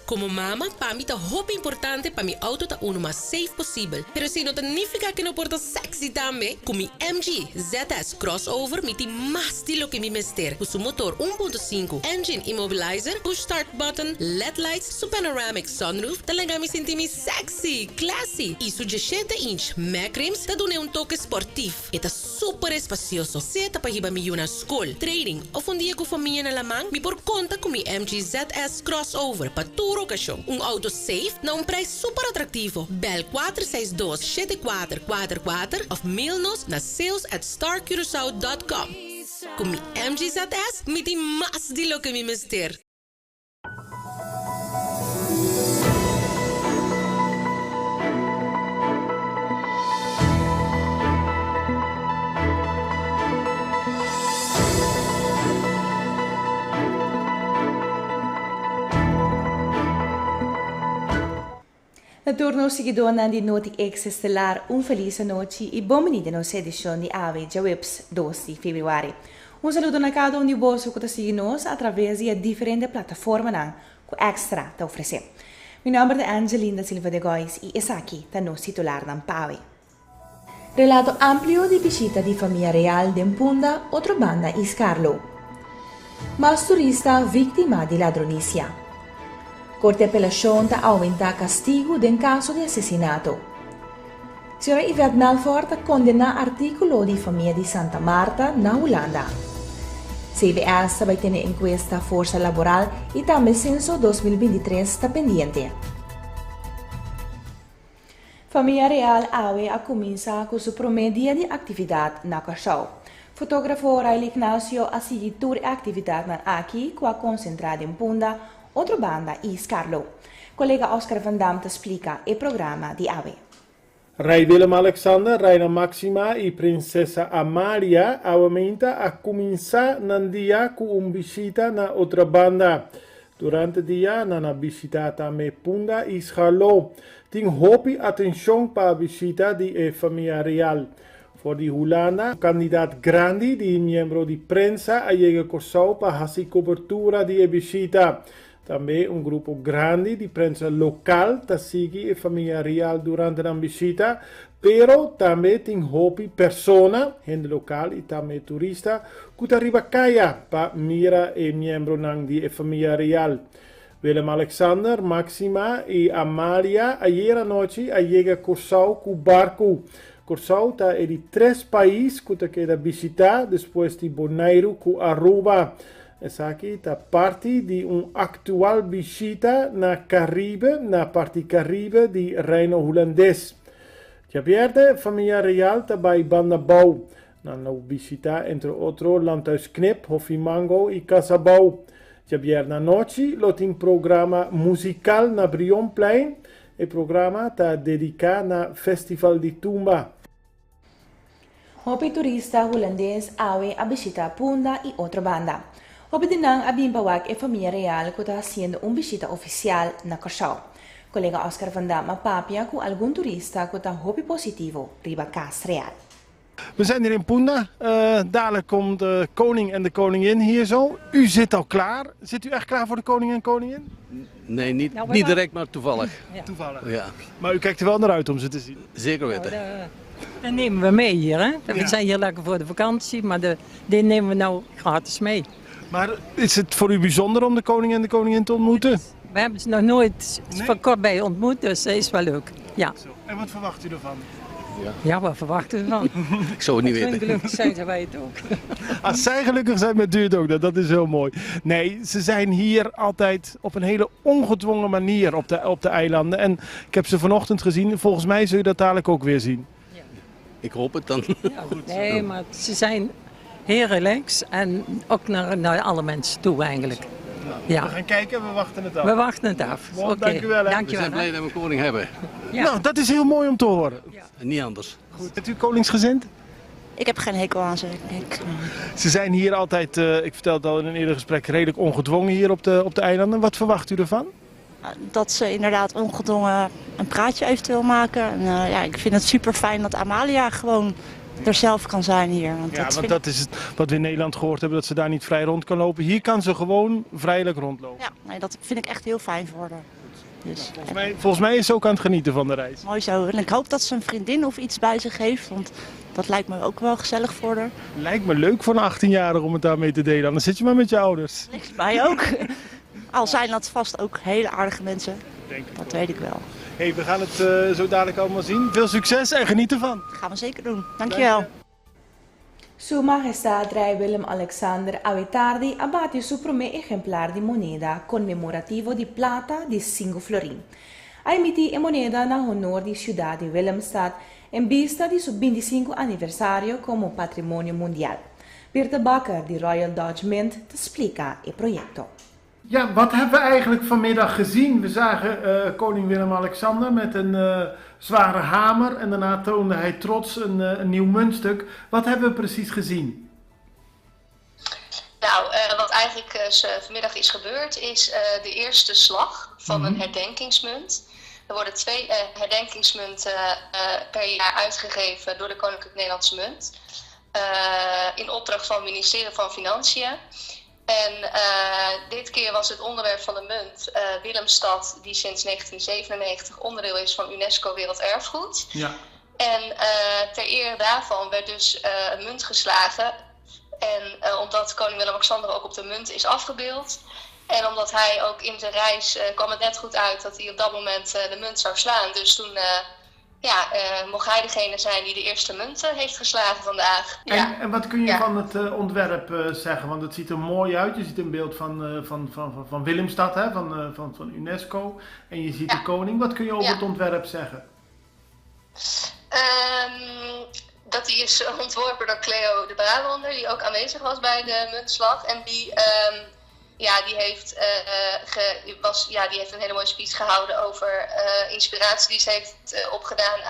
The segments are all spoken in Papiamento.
Komo mama, pa mi ta hopi importante pa mi outo ta unu mas safe posibel. Pero esei no ta nifiká ku e no por ta sexy tambe. Ku mi MG ZS Crossover mi tin mas di loke mi mester. Ku su motor 1.5, engine immobilizer, push start button, led lights, su panoramic sunroof ta laga mi sinti mi sexy, classy y su 17 inch Mac rims ta dun'e un toke sportief. E ta super espacioso, sea ta pa hiba mi yu na scol, training of un dia cu famia na laman, mi por conta cu mi MG ZS Crossover pa tur ocasion. Un auto safe na un prijs super atractivo. Bel 462 7444 of mail nos na sales@starcuracao.com. Cu mi MG ZS mi tin mas di loke mi mester. Na tur nos siguidónan di Noti Ex Estelar un felis anochi i bon bini den nos edishon di awe djaweps 2 di febrüari. Un saludo na kada un di boso ku ta sigui nos atraves di e diferente plataformanan ku Extra ta ofresé. Mi nòmber ta Angeline da Silva de Gois i esaki ta nos titularnan pa awe. Relato amplio di bishita di famia real den Punda, Otrobanda i Skarlo. Mas turista víktima di ladronisia. Korte Apelashon ta oumentá kastigu den kaso di asesinato. Señora Yvette Melfort ta kondená artíkulo di famia di Santa Marta na Hulanda. CBS ta bai tene enkuesta forsa laboral i tambe senso 2023 ta pendiente. Famia Real awe a kuminsá ku su promé dia di aktividat na Kòrsou. Fotógrafo Rael Ignacio a sigui tur e aktividatnan aki ku a konsentrá den Punda, Otrobanda i Skarlo. Kolega Oscar van Dam ta splika e programa di awe. Rei Willem-Alexander, Reina Máxima i Prinsesa Amalia awameinta a kuminsá nan dia ku un bishita na Otrabanda. Durante dia nan a bishitá tambe Punda i Scharloo. Tin hopi atenshon pa bishita di e famia real. For di Hulanda, un kandidat grandi di miembro di prensa a yega Kòrsou pa hasi kobertura di e bishita. Tambe un grupo grandi di prensa lokal ta sigui e famia real durante nan bishita, pero tambe tin hopi persona, hende lokal i tambe turista, ku ta riba kaya pa mira e miembronan di e famia real. Willem-Alexander, Máxima i Amalia ayer anochi a yega Kòrsou ku barku. Kòrsou ta e di tres pais ku ta keda bishitá despues di Boneiru ku Aruba. Esaki ta parti di un aktual bishita na Karibe, na parti Karibe di Reino Hulandes. Djabièrnè famia real ta bai Banda Bou. Nan lo bishitá entre otro Landhuis Knip, Hofi Mango i Casa Bou. Djabièrnè anochi lo tin programa musikal na Brionplein. E programa ta dediká na Festival di Tumba. Hopi turista hulandes awe a bishita Punda i Otrobanda. Hopi di nan a bin pa wak e famia real ku ta hasiendo un bishita ofisial na Kòrsou. Kolega Oscar van Dam a papia ku algun turista ku ta hopi positivo riba Kas Real. We zijn hier in Punda. Dadelijk komt de koning en de koningin hier zo. U zit al klaar. Zit u echt klaar voor de koning en koningin? Nee, niet, niet direct, maar toevallig. Toevallig? Ja. Maar u kijkt er wel naar uit om ze te zien? Zeker weten. Dat nemen we mee hier, hè? We zijn hier lekker voor de vakantie, maar de, dit nemen we nou gratis mee. Maar is het voor u bijzonder om de koning en de koningin te ontmoeten? We hebben ze nog nooit van kort bij ontmoet, dus dat is wel leuk. Ja. Zo. En wat verwacht u ervan? Ja, ja wat verwachten we ervan? Ik zou het niet weten. Gelukkig zijn ze wij het ook. Als zij gelukkig zijn met duurt ook, dat is heel mooi. Nee, ze zijn hier altijd op een hele ongedwongen manier op de, op de eilanden. En ik heb ze vanochtend gezien. Volgens mij zul je dat dadelijk ook weer zien. Ja. Ik hoop het dan. Ja, goed. Nee, maar ze zijn heel relaxed en ook naar, naar alle mensen toe eigenlijk. Ja. We gaan kijken, we wachten het af. We wachten het af. Oké. Okay. Dank u wel. Hè. Dank je wel. We zijn blij dat we een koning hebben. Ja. Nou, dat is heel mooi om te horen. Ja. En niet anders. Goed. Bent u koningsgezind? Ik heb geen hekel aan ze. Ik... Ze zijn hier altijd, uh, ik vertelde het al in een eerder gesprek, redelijk ongedwongen hier op de, op de eilanden. Wat verwacht u ervan? Dat ze inderdaad ongedwongen een praatje eventueel maken. En, uh, ja, ik vind het super fijn dat Amalia gewoon er zelf kan zijn hier. Want ja, dat want dat is het wat we in Nederland gehoord hebben, dat ze daar niet vrij rond kan lopen. Hier kan ze gewoon vrijelijk rondlopen. Ja, nee, dat vind ik echt heel fijn voor haar. Dus, Volgens mij is ze ook aan het genieten van de reis. Mooi zo. En ik hoop dat ze een vriendin of iets bij zich heeft. Want dat lijkt me ook wel gezellig voor haar. Lijkt me leuk voor een 18-jarige om het daarmee te delen. Anders zit je maar met je ouders. Lijkt mij ook. Al zijn dat vast ook hele aardige mensen. Denk ik Dat weet ik wel. Hey, we gaan het zo dadelijk allemaal zien. Veel succes en geniet ervan. Dat gaan we zeker doen. Dankjewel. Su Mahestad Rei Willem-Alexander awe tardi a bati su prome ehemplar di moneda conmemorativo di plata di 5 florin. A emiti e moneda na honor di ciudad di Willemstad en bista di su 25 aniversario como patrimonio mundial. Birte Bakker di Royal Dutch Mint ta splica e proyecto. Ja, wat hebben we eigenlijk vanmiddag gezien? We zagen koning Willem-Alexander met een zware hamer en daarna toonde hij trots een nieuw muntstuk. Wat hebben we precies gezien? Nou, wat eigenlijk vanmiddag is gebeurd, is de eerste slag van een herdenkingsmunt. Er worden twee herdenkingsmunten per jaar uitgegeven door de Koninklijke Nederlandse Munt, in opdracht van het ministerie van Financiën. En dit keer was het onderwerp van de munt Willemstad, die sinds 1997 onderdeel is van UNESCO Werelderfgoed. En ter ere daarvan werd dus een munt geslagen. En omdat koning Willem-Alexander ook op de munt is afgebeeld. En omdat hij ook in zijn reis kwam het net goed uit dat hij op dat moment de munt zou slaan. Dus toen, ja, mocht hij degene zijn die de eerste munt heeft geslagen vandaag. En wat kun je van het ontwerp zeggen? Want het ziet er mooi uit. Je ziet een beeld van Willemstad, hè? Van UNESCO. En je ziet de koning. Wat kun je over het ontwerp zeggen? Dat die is ontworpen door Cleo de Brabander, die ook aanwezig was bij de muntslag. En die, ja, die, heeft, was, ja, die heeft een hele mooie speech gehouden over inspiratie die ze heeft opgedaan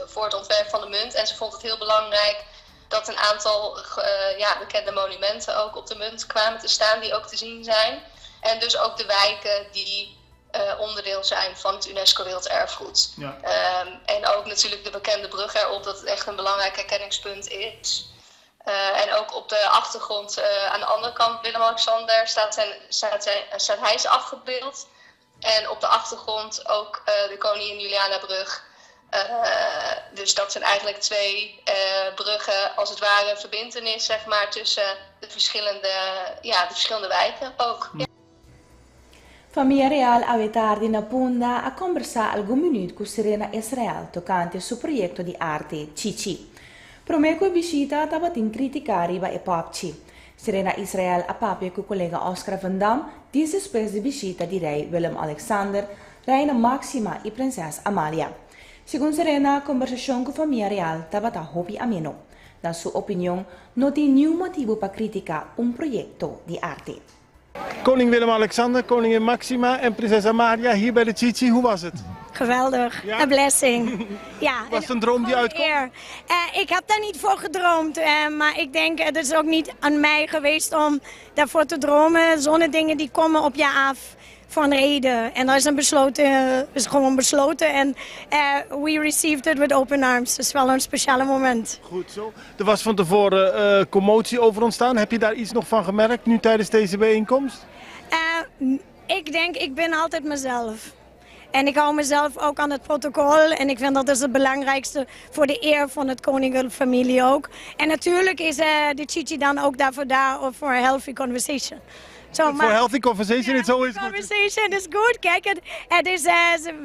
voor het ontwerp van de munt. En ze vond het heel belangrijk dat een aantal, ja, bekende monumenten ook op de munt kwamen te staan, die ook te zien zijn. En dus ook de wijken die onderdeel zijn van het UNESCO Werelderfgoed. En ook natuurlijk de bekende brug erop, dat het echt een belangrijk herkenningspunt is. En ook op de achtergrond aan de andere kant Willem-Alexander staat hij is afgebeeld. En op de achtergrond ook de Koningin Juliana-brug. Dus dat zijn eigenlijk twee bruggen, als het ware, verbintenis, zeg maar, tussen ja, de verschillende wijken ook. Ja. Famia Real awe tardi na Punda a combersa algun minuut cu Serena Israel tocante su proyecto di arte Chichi. Prome cu e bishita tabatin critica riba e popchi. Serena Israel a papia cu colega Oscar van Dam despues di bishita di Rei Willem-Alexander, Reina Maxima y Prinses Amalia. Segun Serena, combersacion cu famia real tabata hopi ameno. Na su opinion, no tin ningun motibo pa critica un proyecto di arte. Koning Willem-Alexander, koningin Maxima en prinses Amalia hier bij de Chichi. Hoe was het? Geweldig. Ja? Een blessing. Ja. Was het een droom die uitkomt? Eer. Ik heb daar niet voor gedroomd, maar ik denk, het is ook niet aan mij geweest om daarvoor te dromen. Zo'n dingen die komen op je af voor een reden. En dat is, een besloten, is gewoon besloten. En we received it with open arms. Het is wel een speciale moment. Goed zo. Er was van tevoren commotie over ontstaan. Heb je daar iets nog van gemerkt nu tijdens deze bijeenkomst? Ik denk, ik ben altijd mezelf. En ik hou mezelf ook aan het protocol. En ik vind dat is het belangrijkste voor de eer van het koninklijke familie ook. En natuurlijk is de Chichi dan ook daarvoor daar voor een healthy conversation. Zo, Voor healthy conversation, it's always good. Conversation is good. Kijk,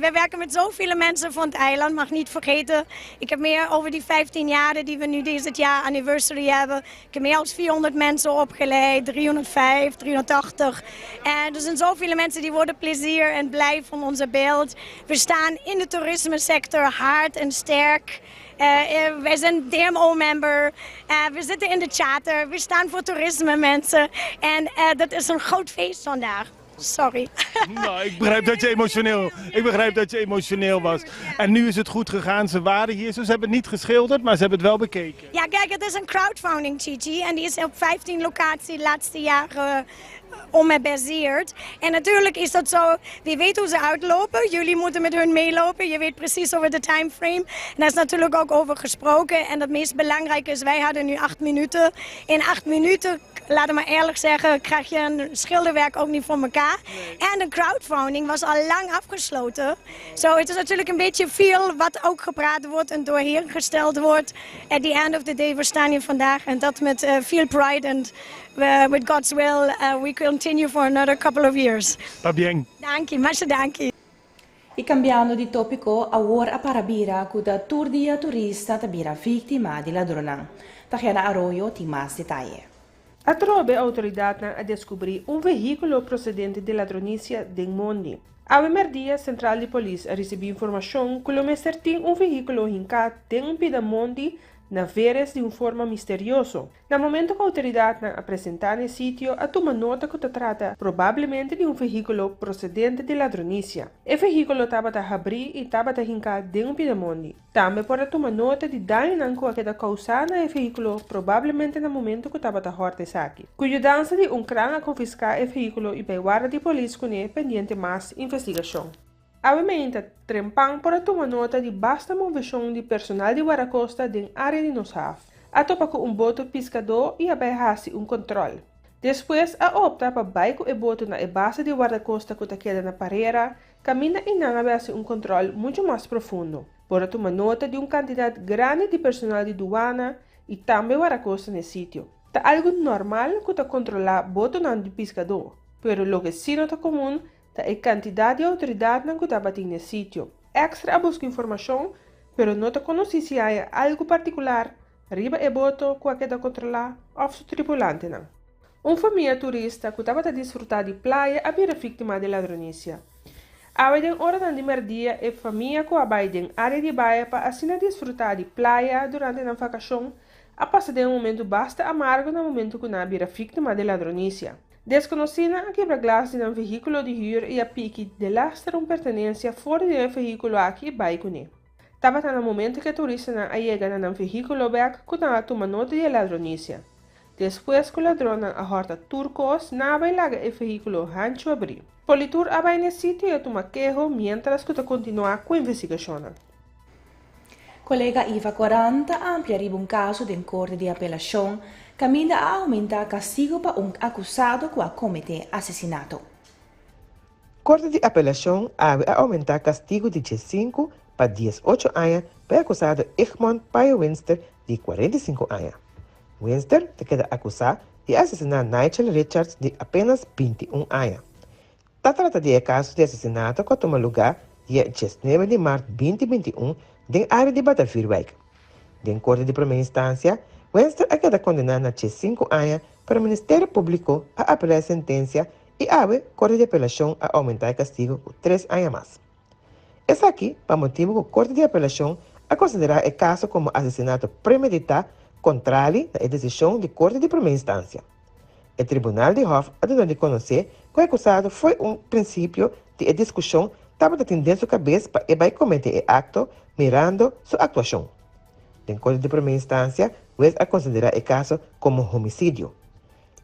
we werken met zoveel mensen van het eiland, mag niet vergeten. Ik heb meer over die 15 jaren die we nu dit jaar anniversary hebben. Ik heb meer dan 400 mensen opgeleid, 305, 380. En er zijn zoveel mensen die worden plezier en blij van onze beeld. We staan in de toerisme sector hard en sterk. Wij zijn DMO-member. We zitten in de charter. We staan voor toerisme, mensen. En dat is een groot feest vandaag. Sorry. Nou, ik begrijp dat je emotioneel was. En nu is het goed gegaan. Ze waren hier. Ze hebben het niet geschilderd, maar ze hebben het wel bekeken. Ja, kijk, het is een crowdfunding, Chichi. En die is op 15 locaties de laatste jaren. om het baseert. En natuurlijk is dat zo, wie weet hoe ze uitlopen. Jullie moeten met hun meelopen. Je weet precies over de timeframe. En daar is natuurlijk ook over gesproken. En het meest belangrijke is, wij hadden nu 8 minuten. In 8 minuten, laat ik maar eerlijk zeggen, krijg je een schilderwerk ook niet voor elkaar. En de crowdfunding was al lang afgesloten. Zo, het is natuurlijk een beetje veel wat ook gepraat wordt en doorheen gesteld wordt. At the end of the day, we staan hier vandaag en dat met veel pride and with God's will, we continue for another couple of years. Pabien. Dank je, masha danki. I kambiando di tópiko, awor a para bira ku ta tur dia turista ta bira víktima di ladronnan. Tahiana Arroyo tin mas detaye. Atrobe outoridatnan a deskubrí un vehíkulo prosedente di ladronisia den mondi. Awe merdia sentral di polis a risibí informashon ku lo mester tin un vehíkulo hinká den un pida mondi na Veres di un forma misterioso. Na momento ku outoridatnan a presentá na e sitio, a tuma nota ku ta trata probablemente di un vehíkulo prosedente di ladronisia. E vehíkulo tabata habrí i tabata hinká den un pida mondi. Tambe por a tuma nota di daño ku a keda kousá na e vehíkulo, probablemente na momento ku tabata hòrta esaki. Ku yudansa di un kran a konfiská e vehíkulo i bai warda di polis kuné pendiente mas investigashon. Awe trempan por a tuma nota di basta moveshon di personal di Wardakosta den área di nos haf. A topa ku un boto piskadó i a bai hasi un kontròl. Despues a opta pa bai ku e boto na e base di Wardakosta ku ta keda na Parera, kaminda einan a hasi un kontròl muchu mas profundo. Por a tuma nota di un kantidat grandi di personal di duana i tambe Wardakosta na e sitio. Ta algu normal ku ta kontrolá botonan di piskadó, pero loke sí no ta komun ta e kantidat di outoridatnan ku tabatin na e sitio. Extra a buska informashon, pero no ta konosí si tin algu partikular riba e boto ku a keda kontrolá òf su tripulantenan. Un famia turista ku tabata disfrutá di playa a bira víktima di ladronisia. Awe den ora di merdia e famia ku a bai den área di baia pa asina disfrutá di playa durante e vakashon a pasa den un momento basta amargo na momento ku nan a bira víktima di ladronisia. Deskonosínan a kibra glas di un vehíkulo di hür i a piki delaster un pertenensia for di e vehíkulo aki i bai kuné. Tabata na momento ku e turistanan a yega na e vehíkulo bèk ku nan a tuma nota di ladronisia. Despues ku ladronnan a hòrta tur kos, nan a bai laga e vehíkulo hanchu habrí. Politur a bai na e sitio i a tuma keho mientras ku ta kontinuá ku e investigashon. Kolega Iva 40 amplia riba un kaso den korte di apelashon, kaminda a oumentá kastigu pa un akusado ku a kometé asesinato. Korte di apelashon a oumentá kastigu di 5 pa 18 aña pa e akusado Egmond Payo Winster di 45 aña. Winster ta keda akusá di asesiná Nigel Richards di apenas 21 aña. Ta trata di e kaso di asesinato ku a tuma lugá dia 19 di mart 2021 den área di Batavierwijk. Den korte di promé instansia, Winster a keda kondená na 5 aña, pero Ministerio Públiko a apelá e sentensia i awe korte di apelashon a oumentá e kastigu ku 3 aña mas. Esaki pa motibu ku korte di apelashon a konsiderá e kaso komo asesinato premeditá, kontrali na e desishon di korte di promé instansia. E tribunal di Hof a duna di konosé ku e akusado for di un prinsipio di e diskushon tabatin den su kabes pa e bai kometé e akto mirando su aktuashon. Den korte di promé instansia, hues a konsiderá e kaso komo homisidio.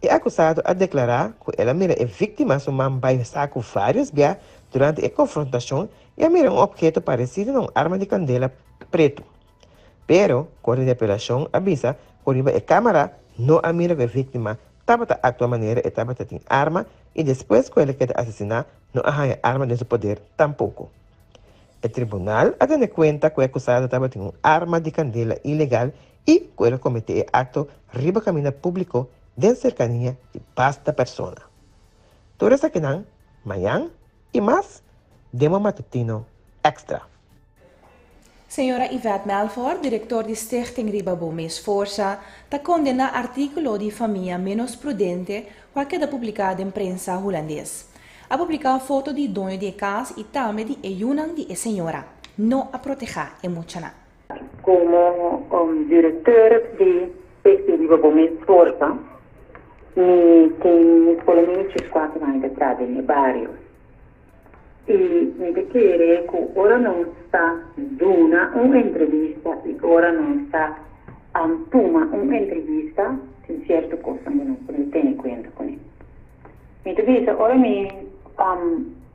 E akusado a deklará ku el a mira e víktima su man bai saku vários bia durante e konfrontashon i a mira un opheto paresido na un arma di kandela pretu. Pero, korte di apelashon a bisa ku riba e kámara no a mira ku e víktima tabata aktua manera e tabatin arma i despues ku el a keda asesiná no a haña arma den su poder tampoko. E tribunal a tene kuenta ku e akusado tabatin un arma di kandela ilegal i ku el a kometé e akto riba kaminda públiko den serkania di basta persona. Tur esakinan, mañan i mas, den bo matutino Extra. Señora Yvette Melford, direktor di Stichting Riba Bo Mes Forsa, ta kondená artíkulo di famia menos prudente ku a keda publiká den prensa hulandes. A publiká foto di doño di kas i tambe di e yunan di e señora. No a protehá e muchanan. Komo direktor di Stichting Riba Bo Mes Forsa, mi tin por lo ménos 4 aña di traha den bario. I mi ta kere ku ora nos ta duna un entrevista i ora nos ta tuma un entrevista, tin sierto kos ku nos por tene kuenta kuné. Mi ta bisa ora mi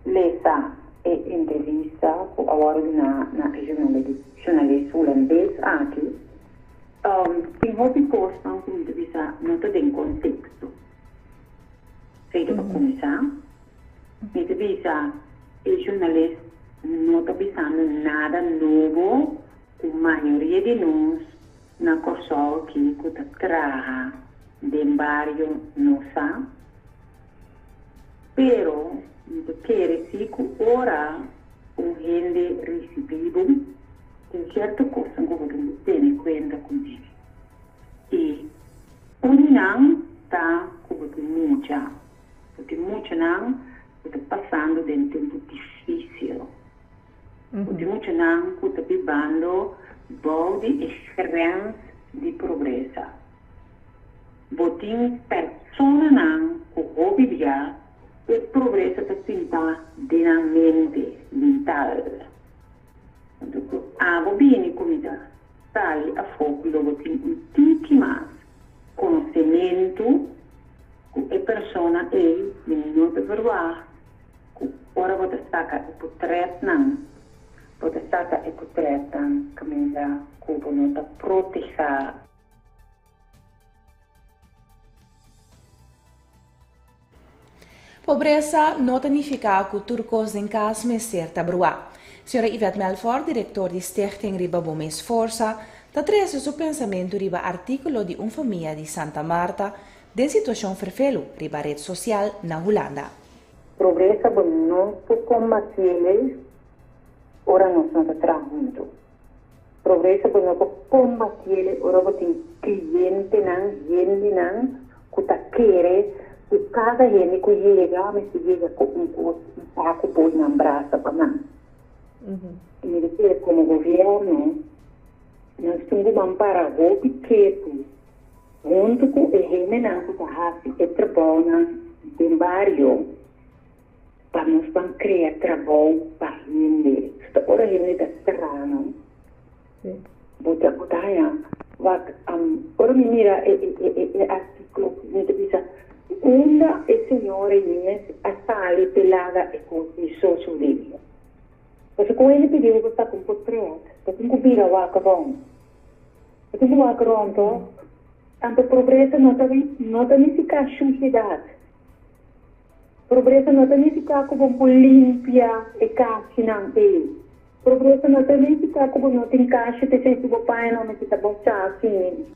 lesa e entrevista ku a wòrdu duná na e zjurnalist hulandes aki, tin hopi kosnan ku mi ta bisa no ta den konteksto. Esei ta pa kuminsá. Mi ta bisa e zjurnalist no ta bisando nada nobo ku mayoria di nos na Kòrsou aki ku ta traha den bario no sa. Pero mi ta kere si ku ora un hende risibí bo, tin sierto kosnan ku bo tin ku tene kuenta kuné. I un di nan ta ku bo tin mucha. Bo tin muchanan ku ta pasando den tempu difísil. Bo tin muchanan ku ta bibando bou di e grens di pobresa. Bo tin personanan ku hopi bia e pobresa ta sinta den nan mente, mental. Anto ku abo bini ku mi ta sali afó ku lo bo tin un tiki mas konosementu ku e persona ei, mi no ta verwagt ku ora bo ta saka e potretnan, bo ta saka e potretnan kaminda ku bo no ta protehá. Pobresa no ta nifiká ku tur kos den kas mester ta bruá. Señora Yvette Melfort, direktor di Stichting Riba Bo Mes Forsa, ta trese su pensamentu riba artíkulo di un famia di Santa Marta den situashon ferfelu riba ret sosial na Hulanda. Pobresa bo no por kombatí ora nos no ta traha huntu. Pobresa bo no por kombatí ora bo tin klientenan, hendenan ku ta kere ku kada hende ku yega mester yega ku un kos, un saku boi nan brasa pa nan. I mi ta kere komo gobièrnu nos tin ku ban para hopi ketu huntu ku e hendenan ku ta hasi e trabounan den bario pa nos ban krea trabou pa hende. Ta ora hende ta traha no bo ta bo ta haña wak ora mi mira e e artíkulo mi ta bisa unda e señora Inés a sali p'e laga e kos di social media. Pasobra ku hende pidi bo pa saka un potret bo tin ku bira wak rònt. Bo tin ku wak rònt tòg. Anto pobresa no ta no ta nifiká shushedat. Pobresa no ta nifiká ku bo por limpia e kashinan ei. Pobresa no ta nifiká ku bo no tin kashi p'esei si bo paña no mester ta bòchá asina.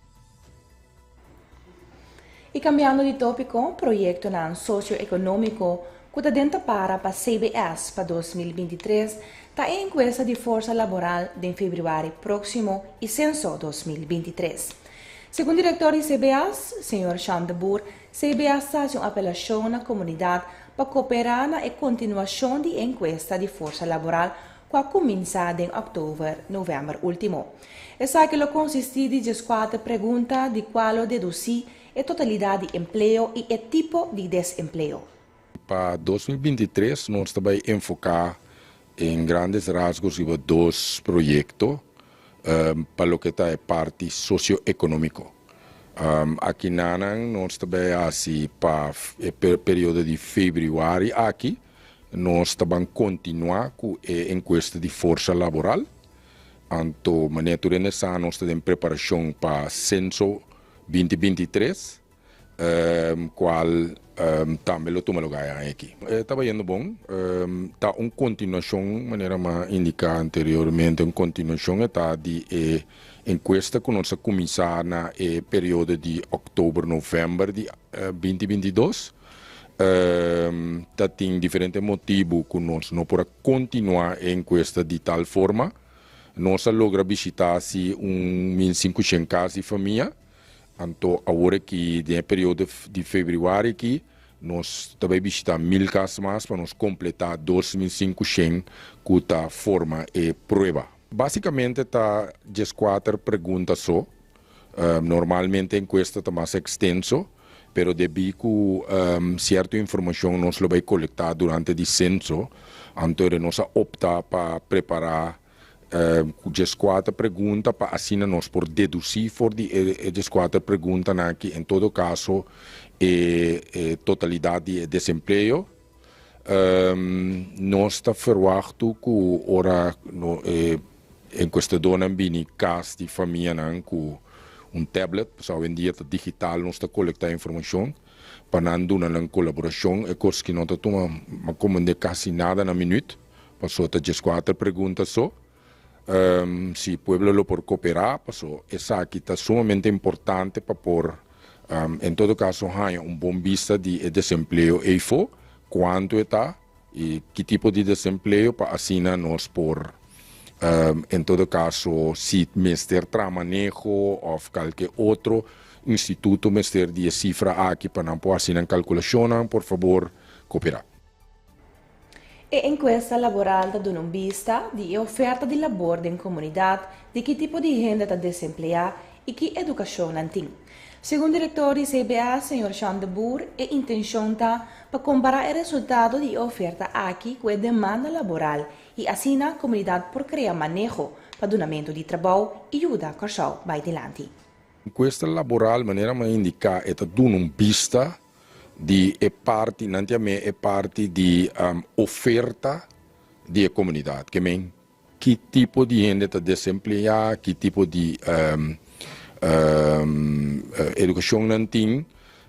I kambiando di tópiko, proyektonan sosio-ekonómiko ku ta den ta para pa CBS pa 2023 ta e enkuesta di forsa laboral den febrüari próksimo i Senso 2023. Segun direktor di CBS, señor Shan de Boer, CBS ta hasi un apelashon na komunidat pa koperá na e kontinuashon di e enkuesta di forsa laboral ku a kuminsá den òktober, novèmber último. Esaki lo konsistí di dieskuater pregunta di kua lo dedusí e totalidat di empleo i e tipo di desempleo. Pa 2023 nos ta bai enfoká en grandes rasgos riba dos proyekto pa loke ta e parti sosioekonómiko. Akinanan nos ta bai hasi pa e periodo di febrüari aki nos ta ban kontinuá ku e enkuesta di forsa laboral. Anto manera tur hende sa nos ta den preparashon pa Senso 2023 cual tambe lo tuma lugar e aña aki. E ta bayendo bon, ta un continuacion, manera mi a indica anteriormente, un continuacion e ta di e encuesta cu nos a cuminsa na e periodo di october, november di 2022. Ta tin diferente motibu cu nos no por a continua e encuesta di tal forma. Nos a logra bishita si un 1500 cas di famia. Anto awor aki den e periodo di febrüari aki nos ta bai bishita 1000 kas mas pa nos kompletá 2500 ku ta forma e prueba. Básikamente ta 14 pregunta so. Normalmente enkuesta ta mas ekstenso, pero debí ku sierto informashon nos lo bai kolektá durante di senso, anto nos a opta pa prepará. Ku 14 pregunta pa asina nos por dedusí for di e 14 preguntanan aki en todo kaso e totalidat di e desempleo. Nos ta ferwachtu ku ora e enkuestadónan bini kas di famianan ku un tablet, pasobra awendia ta digital nos ta kolektá informashon, pa nan duna nan kolaborashon. E kos ki no ta tuma komprendé kasi nada na minüt, pasobra ta 14 pregunta so. Si pueblo lo por koperá, pasobra esaki ta sumamente importante pa por en todo kaso haña un bon bista di e desempleo eifó, kuantu e ta i ki tipo di desempleo pa asina nos por en todo kaso si mester traha maneho òf kalke otro instituto mester di e sifra aki pa nan por hasi nan kalkulashonnan, por fabor koperá. E enkuesta laboral ta duna un bista di e oferta di labor den komunidat, di ki tipo di hende ta desempleá i ki edukashon nan tin. Segun direktor di CBA, señor Sean de Boer, e intenshon ta pa kompará e resultado di e oferta aki ku e demanda laboral i asina komunidat por krea maneho pa dunamentu di trabou i yuda Kòrsou bai dilanti. Enkuesta laboral, manera mi a indiká, e ta duna un bista di e parti, nan ta yam'é e parti di oferta di e komunidat. Ke men ki tipo di hende ta desempleá, ki tipo di edukashon nan tin.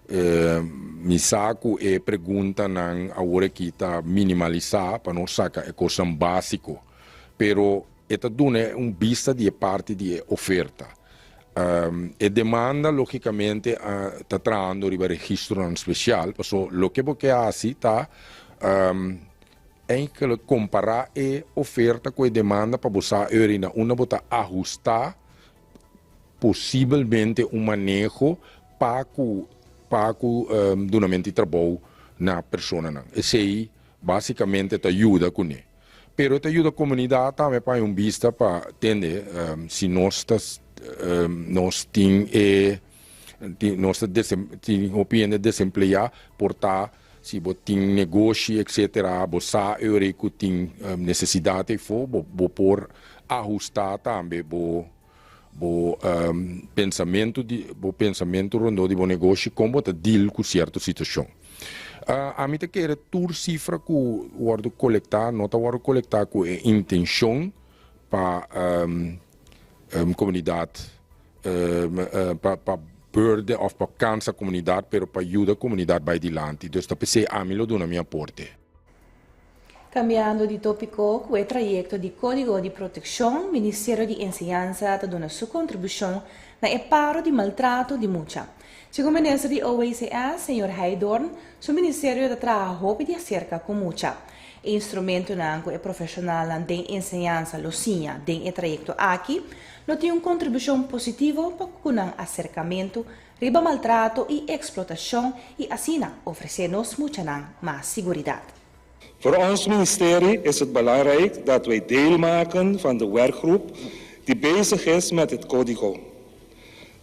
Mi sa ku e preguntanan awor aki ta minimalisá pa nos saka e kosnan básiko, pero e ta duna un bista di e parti di e oferta. E demanda lógikamente ta trahando riba registronan spesial, pasobra loke bo ke hasi ta Enkele kompará e oferta ku e demanda pa bo sa eur i na unda bo ta ahustá posibelmente un maneho pa ku pa ku dunamentu di trabou na personanan. Esei basikamente ta yuda kuné. Pero e ta yuda komunidat tambe pa haña un bista pa tende si nos ta nos tin e nos ta tin hopi hende desempleá por ta Si bo tin negoshi etc. Bo sa eur ku tin nesesidat efo, bo bo por ahustá tambe bo bo pensamentu di bo pensamentu rondó di bo negoshi kon bo ta deal ku sierto situashon. Ami ta kere tur sifra ku wòrdu kolektá no ta wòrdu kolektá ku e intenshon pa komunidat pa pa burden of pa cansa comunidad pero pa yuda comunidad bay dilanti dus ta pesey ami lo duna mi aporte. Cambiando di topico, cu e trayecto di Codigo di Proteccion, Ministerio di Enseñansa ta duna su contribucion na e paro di maltrato di mucha. Segun Minister di OWCS, señor Heidorn, su ministerio ta traha hopi di acerca cu mucha. E instrumentonan cu e profesionalnan den enseñansa lo siña den e trayecto aki lo tin un kontribushon positivo pa ku nan aserkamentu riba maltrato i eksplotashon i asina ofresé nos muchanan mas siguridat. Voor ons ministerie is het belangrijk dat wij deel maken van de werkgroep die bezig is met het codigo.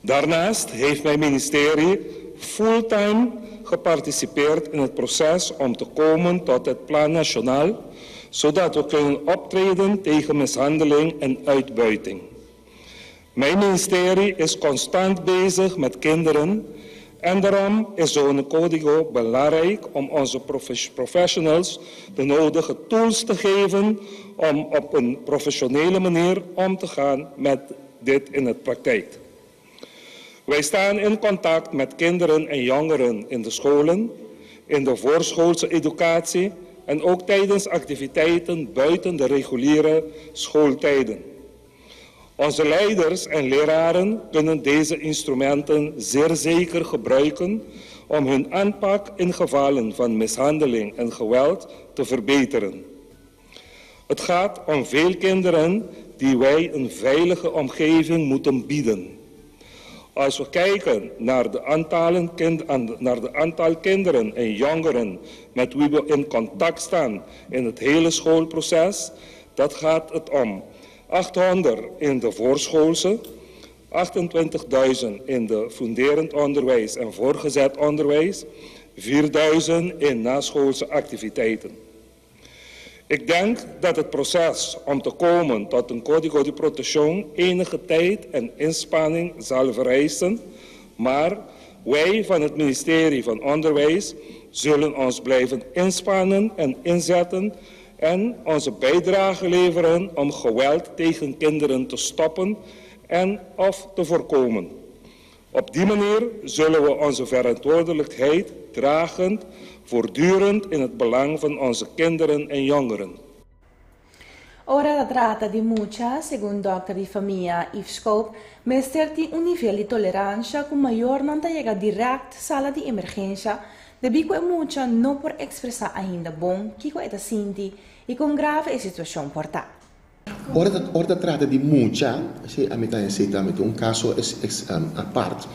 Daarnaast heeft mijn ministerie fulltime geparticipeerd in het proces om te komen tot het Plan Nationaal, zodat we kunnen optreden tegen mishandeling en uitbuiting. Mijn ministerie is constant bezig met kinderen en daarom is zo'n codigo belangrijk om onze professionals de nodige tools te geven om op een professionele manier om te gaan met dit in de praktijk. Wij staan in contact met kinderen en jongeren in de scholen, in de voorschoolse educatie en ook tijdens activiteiten buiten de reguliere schooltijden. Onze leiders en leraren kunnen deze instrumenten zeer zeker gebruiken om hun aanpak in gevallen van mishandeling en geweld te verbeteren. Het gaat om veel kinderen die wij een veilige omgeving moeten bieden. Als we kijken naar de, aantallen naar de aantal kinderen en jongeren met wie we in contact staan in het hele schoolproces, dat gaat het om 800 in de voorschoolse, 28.000 in de funderend onderwijs en voorgezet onderwijs, 4.000 in naschoolse activiteiten. Ik denk dat het proces om te komen tot een código de protección enige tijd en inspanning zal vereisen, maar wij van het ministerie van Onderwijs zullen ons blijven inspannen en inzetten en onze bijdrage leveren om geweld tegen kinderen te stoppen en of te voorkomen. Op die manier zullen we onze verantwoordelijkheid dragen voortdurend in het belang van onze kinderen en jongeren. Ora ta trata di mucha, segun dòkter di famia Yves Schoop, mester tin un nivel di toleransha ku mayornan ta yega dirèkt sala di emergensha debí ku e mucha no por ekspresá ainda bon kiko e ta sinti i kon grave e situashon por ta. Ora ta ora ta trata di mucha, si ami ta esei tambe ta un kaso apart.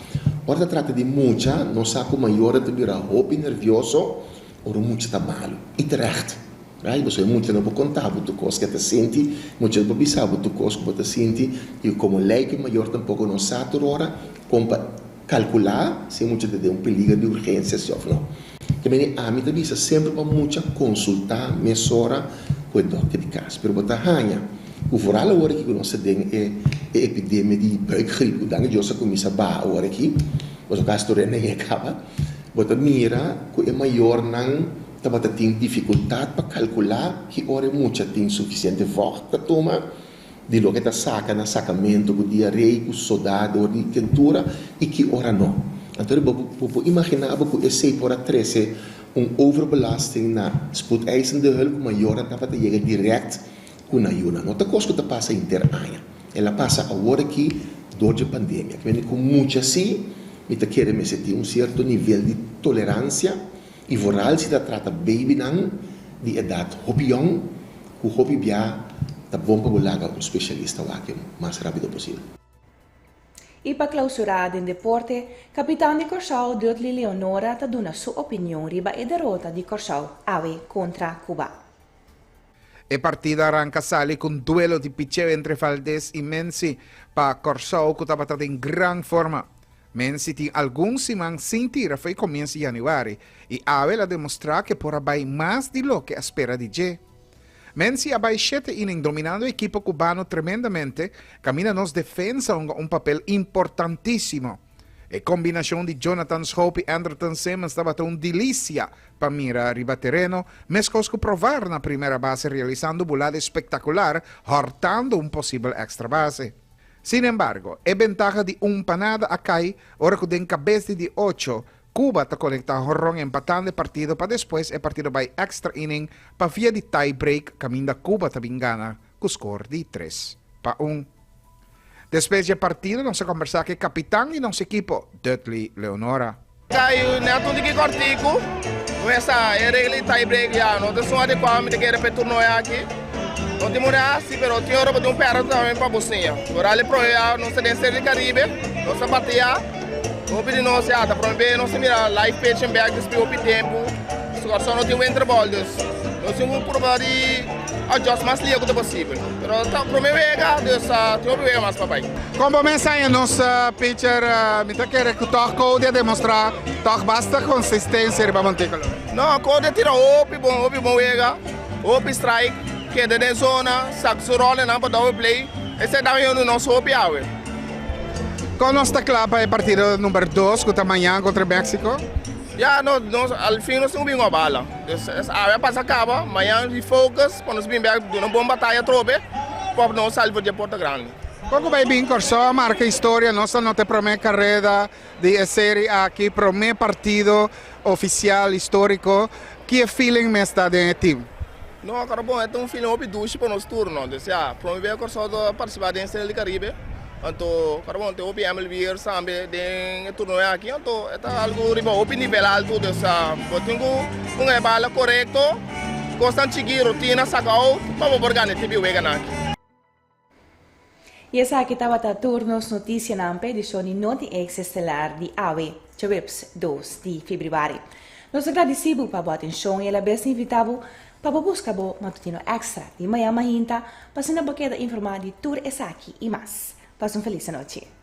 Ora ta trata di mucha, nos sa ku mayornan ta bira hopi nervioso ora un mucha ta malu. I terecht, right? Pasobra e mucha no por konta bo tur kos ku e ta sinti, mucha no por bisa bo tur kos ku bo ta sinti, i komo lei ku e mayor tampoko no sa tur ora kon pa kalkulá si e mucha ta den un peliger di urgensia si òf no. Te mene ami ta bisa semper pa mucha konsultá mesora ku e dòkter di kas. Pero bo ta haña ku vooral awor aki ku nos ta den e e epidemia di buikgriep ku danki Dios a kuminsá baha awor aki, pasobra kasi tur hende a kaba, bo ta mira ku e mayornan tabata tin difikultat pa kalkulá ki ora e mucha tin sufisiente vògt pa tuma di loke ta saka na sakamentu ku diarei ku sodá dor di kentura i ki ora no. Anto bo bo por imaginá bo ku esei por a trese un overbelasting na spoedeisende hulp ku mayornan tabata yega dirèkt ku nan yunan. No ta kos ku ta pasa henter aña. El a pasa awor aki dor dje pandemia. Kende ku mucha si mi ta kere mester tin un sierto nivel di toleransia i vooral si ta trata babynan di edat hopi yòn Ku hopi bia ta bon pa bo laga un spesialista wak e mas rápido posibel. I pa klausurá den deporte, kapitan di Kòrsou Dudley Leonora ta duna su opinion riba e derota di Kòrsou awe kontra Cuba. E partido a ranka sali ku un duelo di picheo entre Valdez i Mensi pa Kòrsou ku tabata den gran forma. Mensi tin algun siman sin tira fo'i komienso di yanüari i awe el a demostrá ku e por a bai mas di loke a spera di dje. Mensi a bai shete inning dominando e ekipo kubano tremendamente, kaminda nos defensa hunga un papel importantísimo. E kombinashon di Jonathan Schoop i Andrelton Simmons tabata un delisia pa mira riba tereno, meskos ku Provar na primera base realisando bulada espektakular hòrtando un posibel èkstra base. Sin embargo, e bentaha di un pa nada a kai ora ku den kabes di di ocho, Cuba ta konektá honron empatando e partido pa despues e partido bai extra inning pa via di tie break kaminda Cuba ta bin gana ku skor di 3-1. Despues di e partido nos a kombersá ku e kapitan di nos ekipo, Dudley Leonora. Kai net un tiki kòrtiku, mester e regla di tie break ya no ta esun adekuá mi ta kere pa e turnoe aki. No tin munda hasi pero tin ora bo tin un pèrdè tambe pa bo siña. Oral e prome ya nos ta den Serie di Caribe, nos ta bateá, hopi di nos ya ta prome bes nos ta mira live pitching bèk despues hopi tempu, Kòrsou no tin winter ball dus nos tin ku purba di adjust mas lia ku ta posibel. Pero ta prome wega dus tin hopi wega mas pa bai. Kon bo mes haña nos pitcher? Mi ta kere ku tòg Cody a demostrá tòg basta konsistensia riba montíkulo. No, Cody a tira hopi bon, hopi bon wega, hopi strike, keda den zona, sak su ròlnan pa double play. Esei ta yunda nos hopi awe. Kon nos ta kla pa e partido number dos ku ta mañan kontra Mexico? Ya, no, nos al fin nos tin ku bin ku bala. Dus awe a pasa kaba, mañan refocus pa nos bin bèk duna un bon bataya atrobe pa nos sali for di e porta grandi. Kon ku bai bin Kòrsou a marka historia, nos a nota e promé kareda di e seri aki, promé partido ofisial históriko. Ki e feeling mes ta den e team? No, kòrda bon, e ta un feeling hopi dushi pa nos tur, no. Dus ya, promé bes Kòrsou ta partisipá den Estrella di Karibe, anto kòrda bon, tin hopi MLB'ers tambe den e torneo aki, anto e ta algu riba hopi nivel altu, dus bo tin ku hunga e bala korekto, kosnan chikí, rutina, saka out, pa bo por gana e tipi weganan aki. I esaki tabata tur nos notisianan pa edishon di Noti Ex Estelar di awe, djaweps 2 di febrüari. Nos ta gradisí bo pa bo atenshon i alabes ta invitá bo pa bo buska bo matutino èkstra di mañan mainta pa asina bo keda informá di tur esaki i mas. Pasa un felis anochi.